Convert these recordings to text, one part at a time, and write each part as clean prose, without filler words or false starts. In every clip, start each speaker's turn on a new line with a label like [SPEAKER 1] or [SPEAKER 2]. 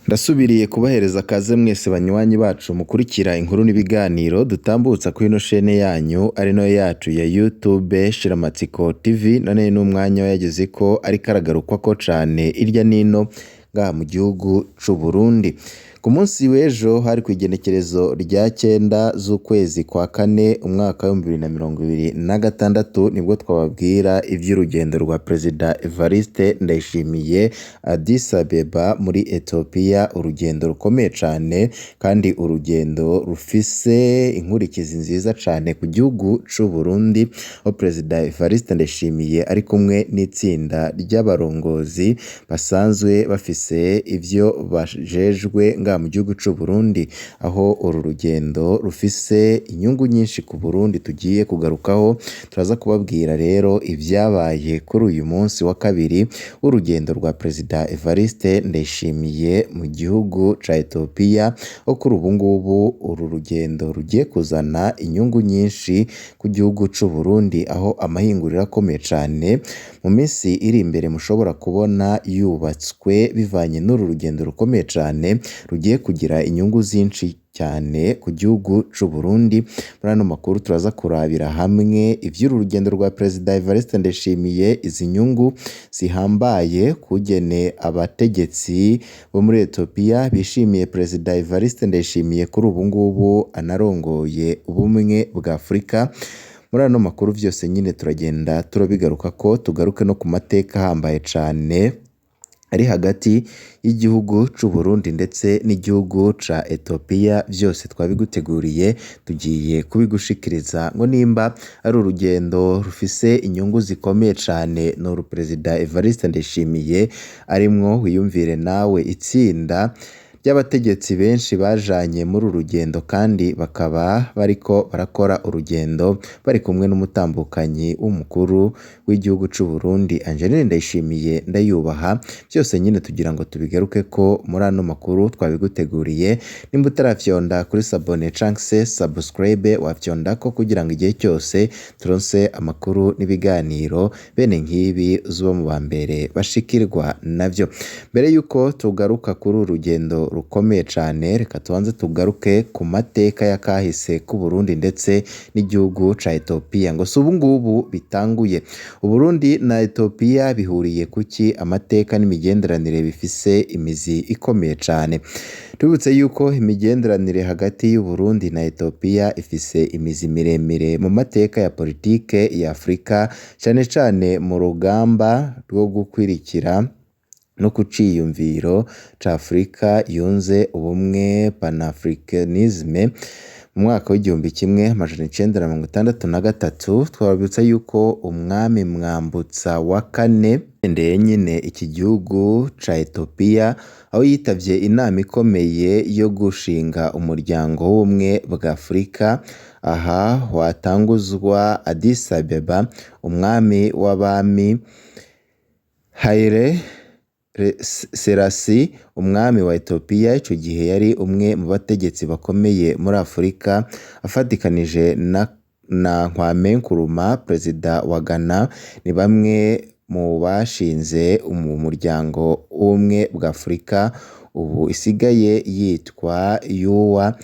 [SPEAKER 1] Ndasubiriye kubahereza kaze mwese banywanyi bacu mukurikira inkuru n'ibiganiro dutambutsa kuri ino shene yanyu ari nayo yacu ya YouTube Shiramatsiko TV. None n'umwanya yageze ko ariko aragarukwako cane irya nino ngaha mu gihugu c'u Burundi. Ku munsi w'ejo hari kw'igenekerezo rya 9 z'ukwezi kwa kane umwaka w'2026, nibwo twababwira ivy'urugendo rwa Perezida Evariste Ndayishimiye Addis Abeba muri Ethiopia, urugendo rukomeye cane kandi urugendo rufise inkurikizi nziza cane ku gihugu c'u Burundi, aho Perezida Evariste Ndayishimiye ari kumwe n'itsinda ry'abarongozi basanzwe bafise ivyo bajejwe ngaha mu gihugu c'u Burundi, aho uru rugendo rufise inyungu nyinshi ku Burundi tugiye kugarukaho. Turaza kubabwira rero ivyabaye kuri uyu munsi wa kabiri w'urugendo rwa Perezida Evariste Ndayishimiye mu gihugu ca Ethiopia, aho kuri ubu ngubu uru rugendo rugiye kuzana inyungu nyinshi ku gihugu c'u Burundi, aho amahinguriro akomeye cane mu minsi iri imbere mushobora kubona yubatswe bivanye n'uru rugendo rukomeye cane rugiye kugira inyungu zinshi cyane ku gihugu c'u Burundi. Muri ano makuru turaza kurabira hamwe ivy'uru rugendo rwa Perezida Evariste Ndayishimiye, izi nyungu zihambaye kugene abategetsi bo muri Ethiopia bishimiye Perezida Evariste Ndayishimiye kuri ubu ngubu anarongoye ubumwe bwa Afurika. Muri ano makuru vyose nyine turagenda turabigarukako, tugaruke no ku mateka ahambaye cane ari hagati y'igihugu c'u Burundi ndetse n'igihugu ca Ethiopia. Vyose twabiguteguriye, tugiye kubigushikiriza ngo nimba ari urugendo rufise inyungu zikomeye cane n'uru Perezida Evariste Ndayishimiye arimwo. Wiyumvire nawe itsinda ry'abategetsi benshi bajanye muri uru rugendo kandi bakaba bariko barakora urugendo bari kumwe n'umutambukanyi w'umukuru w'igihugu c'u Burundi Angeline Ndayishimiye Ndayubaha. Vyose nyine tugira ngo tubigaruke ko muri ano makuru twabiguteguriye. Nimba utaravyonda kuri sabone canke se subscribe, wafyondako kugira ngo igihe cyose turonse amakuru n'ibiganiro bene nk'ibi uzoba mu ba mbere bashikirwa navyo. Mbere yuko tugaruka kuri uru rugendo rukomeye cane, reka tubanze tugaruke ku mateka ya kahise k'u Burundi ndetse n'igihugu ca Ethiopia. Ngo si ubu ngubu bitanguye, Uburundi na Ethiopia bihuriye kuki? Amateka n'imigenderanire bifise imizi ikomeye cane. Tubibutse yuko imigenderanire hagati y'u Burundi na Ethiopia ifise imizi miremire mu mateka ya politike ya Afurika, cane cane mu rugamba rwo gukwirikira no ku ciyumviro ca Afurika yunze ubumwe, Panafricanisme. Mu mwaka w'1963 twabibutsa yuko umwami Mwambutsa wa kane yagendeye nyine iki gihugu ca Ethiopia, aho yitavye inama ikomeye yo gushinga umuryango w'ubumwe bwa Afurika. Aha watanguzwa Addis Abeba, umwami w'abami Haile Selassie, umwami wa Ethiopia, ico gihe yari umwe mu bategetsi bakomeye muri Afurika, afatikanije na Kwame Nkrumah, perezida wa Ghana, ni bamwe mu bashinze umuryango w'ubumwe bwa Afurika ubu isigaye yitwa UA,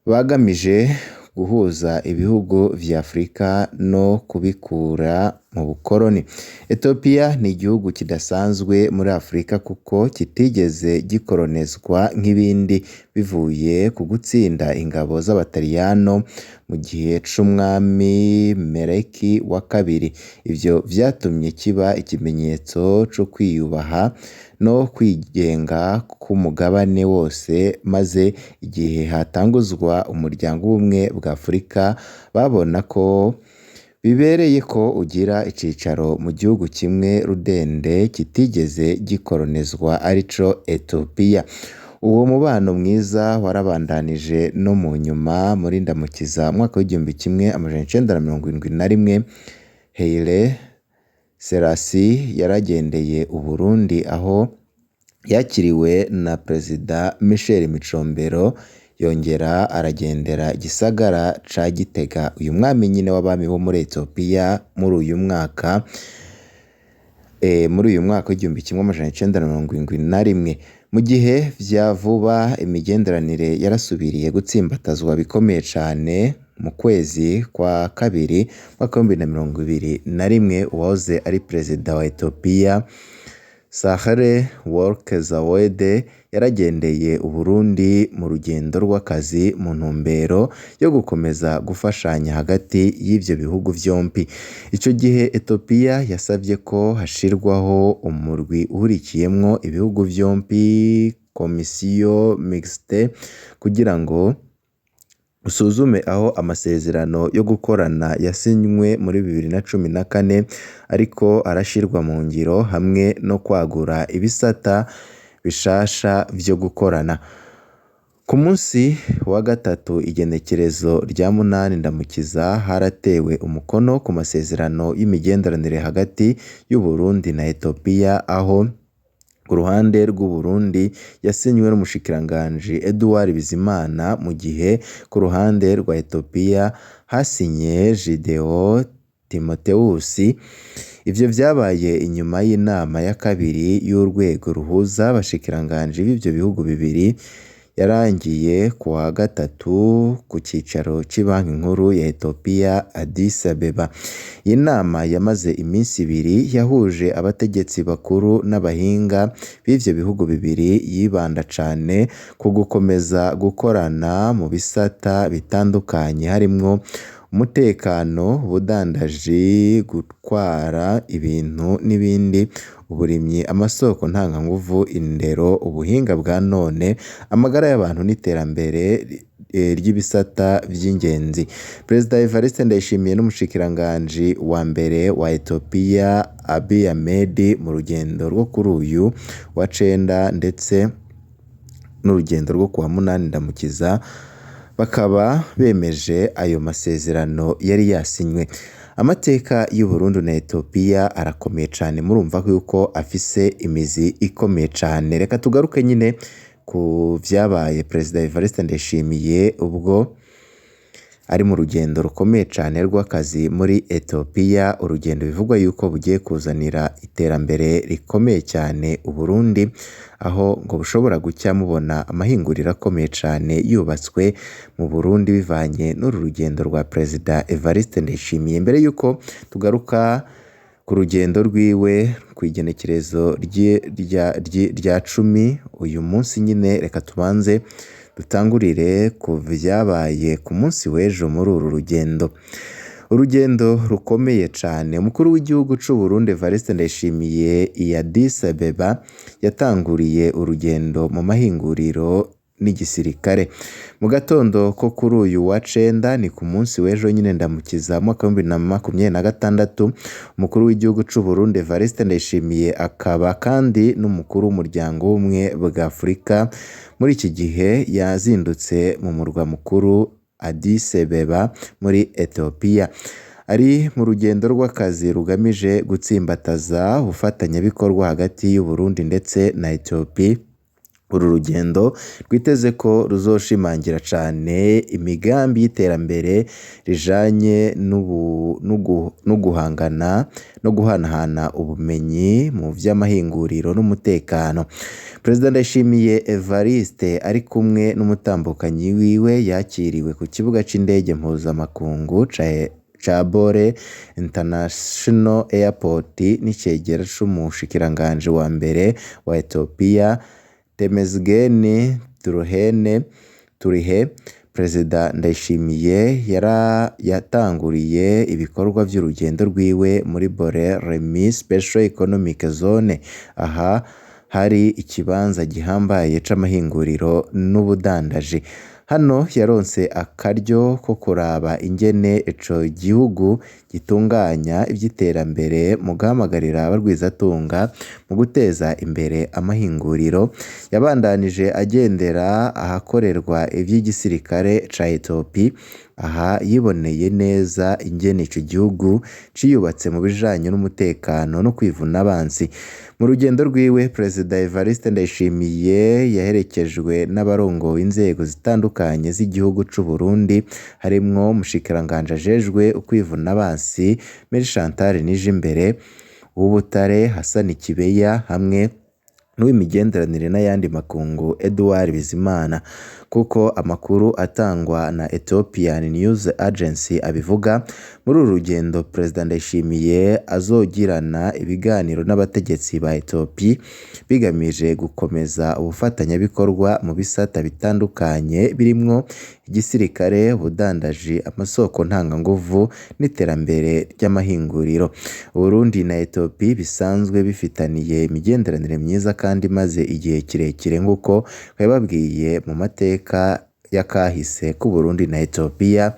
[SPEAKER 1] bagamije guhuza ibihugu vya Afurika no kubikura mu bukoroni. Ethiopia ni igihugu kidasanzwe muri Afurika kuko kitigeze gikoronezwa nk'ibindi, bivuye ku gutsinda ingabo z'Abataliyano mu gihe c'umwami Meleki wa kabiri. Ivyo vyatumye kiba ikimenyetso co kwiyubaha no kwigenga k'umugabane wose, maze igihe hatanguzwa umuryango w'ubumwe bwa Afurika babona ko bibereye ko ugira icicaro mu gihugu kimwe rudende kitigeze gikoronezwa, arico Ethiopia. Uwo mubano mwiza warabandanije no mu nyuma muri Ndamukiza mwaka w'1971, Haile Selassie yaragendeye u Burundi, aho yakiriwe na Perezida Michel Micombero, yongera aragendera igisagara ca Gitega. Uyu mwami nyine w'abami bo muri Ethiopia muri uyu mwaka, muri uyu mwaka w'1971. Mu gihe vya vuba imigenderanire yarasubiriye gutsimbatazwa bikomeye cane mu kwezi kwa kabiri umwaka w'2021, uwahoze ari perezida wa Ethiopia Sahle-Work Zewde yaragendeye Uburundi mu rugendo rw'akazi mu ntumbero yo gukomeza gufashanya hagati y'ivyo bihugu vyompi. Ico gihe Ethiopia yasavye ko hashirwaho umurwi uhurikiyemwo ibihugu vyompi, Commission Mixte, kugira ngo usuzume aho amasezerano yo gukorana yasinywe muri 2014 ariko arashirwa mu ngiro hamwe no kwagura ibisata bishasha vyo gukorana. Ku munsi wa gatatu igenekerezo rya 8 Ndamukiza haratewe umukono ku masezerano y'imigenderanire hagati y'Uburundi na Ethiopia, aho ku ruhande rw'Uburundi yasinywe n'umushikiranganji Edouard Bizimana, mu gihe ku ruhande rwa Ethiopia hasinye Gideon Timoteus. Ivyo vyabaye inyuma y'inama ya kabiri y'urwego ruhuza abashikiranganji b'ivyo bihugu bibiri yarangiye kuwa gatatu ku cicaro c'ibanki nkuru ya Ethiopia Addis Abeba. Iyi nama yamaze iminsi ibiri yahuje abategetsi bakuru n'abahinga b'ivyo bihugu bibiri, yibanda cane ku gukomeza gukorana mu bisata bitandukanye harimwo umutekano, ubudandaji, gutwara ibintu n'ibindi, uburimyi, amasoko ntanganguvu, indero, ubuhinga bwa none, amagara y'abantu n'iterambere ry'ibisata vy'ingenzi. Perezida Evariste Ndayishimiye n'umushikiranganji wa mbere wa Ethiopia Abiy Ahmed mu rugendo rwo kuri uyu wa cenda ndetse n'urugendo rwo kuwa 8 Ndamukiza bakaba bemeje ayo masezerano yari yasinywe. Amateka y'Uburundi na Ethiopia arakomeye cane, murumva yuko afise imizi ikomeye cane. Reka tugaruke nyine ku vyabaye Perezida Evariste Ndayishimiye ubwo ari mu rugendo rukomeye cane rw'akazi muri Ethiopia, urugendo bivugwa yuko bugiye kuzanira iterambere rikomeye cyane Uburundi, aho ngo bushobora gucya mubona amahinguriro akomeye cane yubatswe mu Burundi bivanye n'uru rugendo rwa Perezida Evariste Ndayishimiye. Mbere yuko tugaruka ku rugendo rwiwe kw'igenekerezo rya 10 uyu munsi nyine, reka tubanze dutangurire ku vyabaye ku munsi w'ejo muri uru rugendo. Urugendo rukomeye cane. Umukuru w'igihugu c'u Burundi Evariste Ndayishimiye i Addis Abeba yatanguriye urugendo mu mahinguriro n'igisirikare. Mu gatondo ko kuri uyu wa cenda, ni ku munsi w'ejo nyine Ndamukiza mwaka w'2026, umukuru w'igihugu c'u Burundi Evariste Ndayishimiye akaba kandi n'umukuru w'umuryango w'ubumwe bwa Afurika, muri iki gihe yazindutse mu murwa mukuru Addis Abeba muri Ethiopia. Ari mu rugendo rw'akazi rugamije gutsimbataza ubufatanyabikorwa hagati y'Uburundi ndetse na Ethiopia. Uru rugendo rwiteze ko ruzoshimangira cane imigambi y'iterambere rijanye no guhangana no guhanahana ubumenyi mu vy'amahinguriro n'umutekano. Perezida Ndayishimiye Evariste ari kumwe n'umutambukanyi wiwe yakiriwe ku kibuga c'indege mpuzamakungu ca Bole International Airport n'icegera c'umushikiranganji wa mbere wa Ethiopia Temesgen Turihe. Perezida Ndayishimiye yatanguriye ibikorwa vy'urugendo rwiwe muri Bole Remi Special Economic Zone, aha hari ikibanza gihambaye c'amahinguriro n'ubudandaji. Hano yaronse akaryo ko kuraba ingene ico gihugu gitunganya ivy'iterambere mu guhamagarira abarwizatunga mu guteza imbere amahinguriro. Yabandanije agendera ahakorerwa ivy'igisirikare ca Ethiopia, aha yiboneye neza ingene ico gihugu ciyubatse mu bijanye n'umutekano no kwivuna abansi. Mu rugendo rwiwe Perezida Evariste Ndayishimiye yaherekejwe n'abarongoye inzego zitandukanye z'igihugu c'u Burundi, harimwo umushikiranganji ajejwe ukwivuna abansi Mary Chantal Nijimbere, uw'Ubutare Hassan Kibeya hamwe n'uw'imigenderanire n'ayandi makungu Edouard Bizimana, kuko amakuru atangwa na Ethiopian News Agency abivuga. Muri uru rugendo Perezida Ndayishimiye azogirana ibiganiro n'abategetsi ba Ethiopie bigamije gukomeza ubufatanyabikorwa mu bisata bitandukanye birimwo igisirikare, ubudandaji, amasoko ntanganguvu n'iterambere ry'amahinguriro. Uburundi na Ethiopie bisanzwe bifitaniye imigenderanire myiza kandi imaze igihe kirekire, nk'uko yababwiye mu mateka y'akahise k'Uburundi na Ethiopia,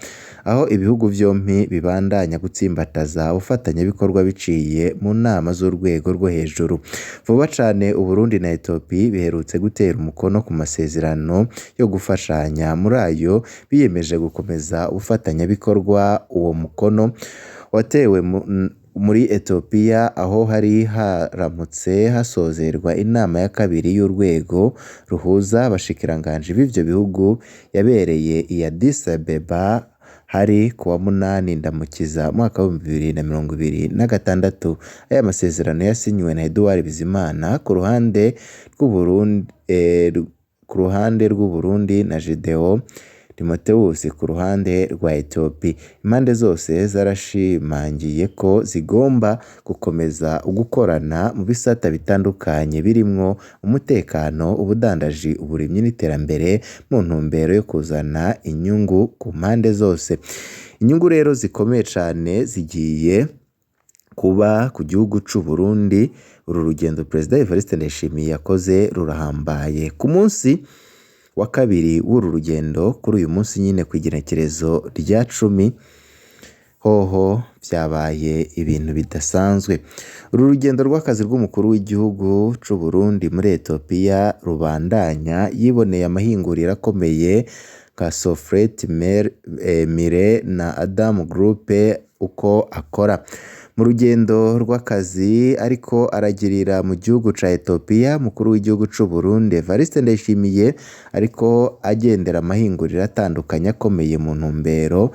[SPEAKER 1] aho ibihugu vyompi bibandanya gutsimbataza ubufatanyabikorwa biciye mu nama z'urwego rwo hejuru. Vuba cane Uburundi na Ethiopie biherutse gutera umukono ku masezerano yo gufashanya. Muri ayo biyemeje gukomeza ubufatanyabikorwa. Uwo mukono watewe muri Ethiopia, aho hari haramutse hasozerwa inama ya kabiri y'urwego ruhuza abashikiranganji b'ivyo bihugu yabereye i Addis Abeba, hari kuwa 8 Ndamukiza umwaka w'2026. Aya masezerano yasinywe na Edouard Bizimana ku ruhande rw'Uburundi na Gedeon Timoteus ku ruhande rwa Ethiopie. Impande zose zarashimangiye ko zigomba gukomeza gukorana mu bisata bitandukanye birimwo umutekano, ubudandaji, uburimyi n'iterambere, mu ntumbero yo kuzana inyungu ku mpande zose. Inyungu rero zikomeye cane zigiye kuba ku gihugu c'u Burundi. Uru rugendo Perezida Evariste Ndayishimiye yakoze rurahambaye. Ku munsi wa kabiri w'uru rugendo, kuri uyu munsi nyine kw'igenekerezo rya 10, hoho vyabaye ibintu bidasanzwe. Uru rugendo rw'akazi rw'umukuru w'igihugu c'u Burundi muri Ethiopia rubandanya, yiboneye amahinguriro akomeye nka Sofret Mire na Adam Group uko akora. Mu rugendo rw'akazi ariko aragirira mu gihugu ca Ethiopia, umukuru w'igihugu c'u Burundi Evariste Ndayishimiye ariko agendera amahinguriro atandukanye akomeye mu ntumbero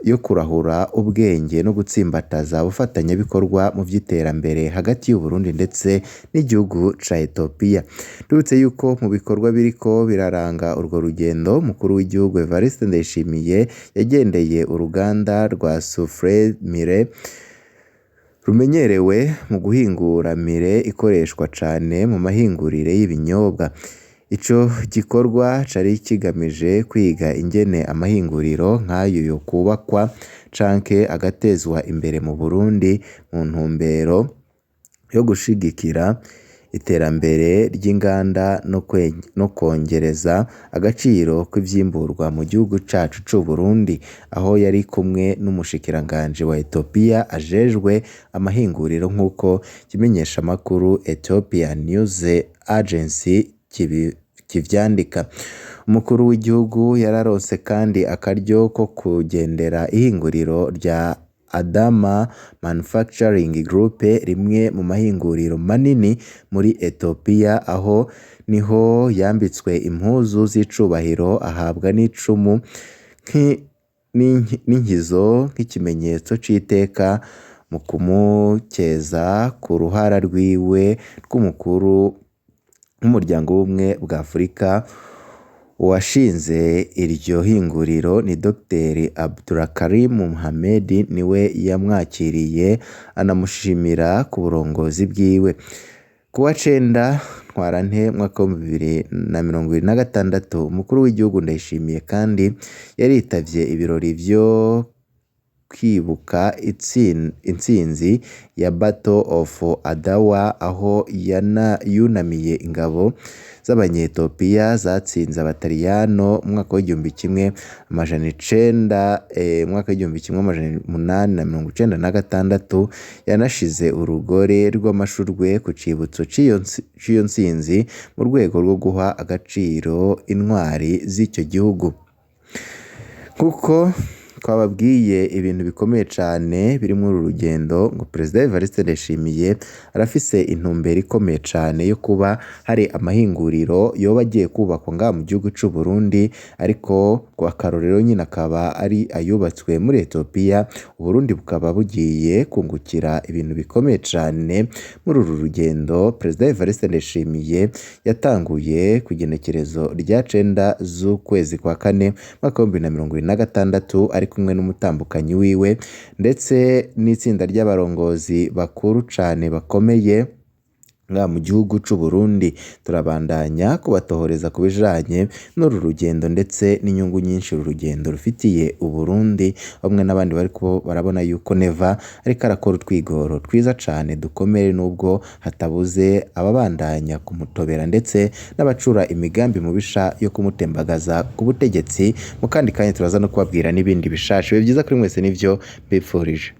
[SPEAKER 1] yo kurahura ubwenge no gutsimbataza ubufatanyabikorwa mu vy'iterambere hagati y'Uburundi ndetse n'igihugu ca Ethiopia. Tubutse yuko mu bikorwa biriko biraranga urwo rugendo, umukuru w'igihugu Evariste Ndayishimiye yagendeye uruganda rwa Sofret Mire rumenyerewe mu guhingura mire ikoreshwa cane mu mahingurire y'ibinyobwa. Ico gikorwa cari kigamije kwiga ingene amahinguriro nk'ayo yokubakwa canke agatezwa imbere mu Burundi mu ntumbero yo gushigikira iterambere ry'inganda no kongereza agaciro k'ivyimburwa mu gihugu cacu c'u Burundi, aho yari kumwe n'umushikiranganji wa Ethiopia ajejwe amahinguriro, nk'uko ikimenyeshamakuru Ethiopia News Agency kivyandika. Umukuru w'igihugu yararonse kandi akaryo ko kugendera ihinguriro rya Adama Manufacturing Group, rimwe mu mahinguriro manini muri Ethiopia, aho niho yambitswe impuzu z'icubahiro ahabwa n'icumu n'inkizo nk'ikimenyetso c'iteka mu kumukeza ku ruhara rwiwe rw'umukuru w'umuryango w'ubumwe bwa Afurika. Uwashinze iryo hinguriro ni Dr Abdulkarim Mohamed, niwe yamwakiriye anamushimira ku burongozi bwiwe. Kuwa 9 Ntwarante mwaka w'2026, umukuru w'igihugu Ndayishimiye kandi yaritavye ibirori vyo kwibuka intsinzi ya Battle of Adawa, aho yunamiye ingabo z'Abanyetiyopiya zatsinze Abataliyano mu mwaka w'1896. Yanashize urugore rw'amashurwe ku cibutso c'iyo ntsinzi mu rwego rwo guha agaciro intwari z'ico gihugu. Nkuko twababwiye ibintu bikomeye cane biri muri uru rugendo, ngo Perezida Evariste Ndayishimiye arafise intumbero ikomeye cane yo kuba hari amahinguriro yoba agiye kubakwa ngaha mu gihugu c'u Burundi, ariko akarorero nyine akaba ari ayubatswe muri Ethiopia, Uburundi bukaba bugiye kungukira ibintu bikomeye cane muri uru rugendo Perezida Evariste Ndayishimiye yatanguye ku igenekerezo rya 9 z'ukwezi kwa kane umwaka w'2026 ari kumwe n'umutambukanyi wiwe ndetse n'itsinda ry'abarongozi bakuru cane bakomeye ngaha mu gihugu c'u Burundi. Turabandanya kubatohoreza ku bijanye n'uru rugendo ndetse n'inyungu nyinshi uru rugendo rufitiye Uburundi, bamwe n'abandi bariko barabona yuko Neva ariko arakora utwigoro twiza cane dukomeye nubwo hatabuze ababandanya kumutobera ndetse n'abacura imigambi mubisha yo kumutembagaza ku butegetsi. Mu kandi kanya turaza no kubabwira n'ibindi bishasha. Ibihe vyiza kuri mwese nivyo mbipfurije.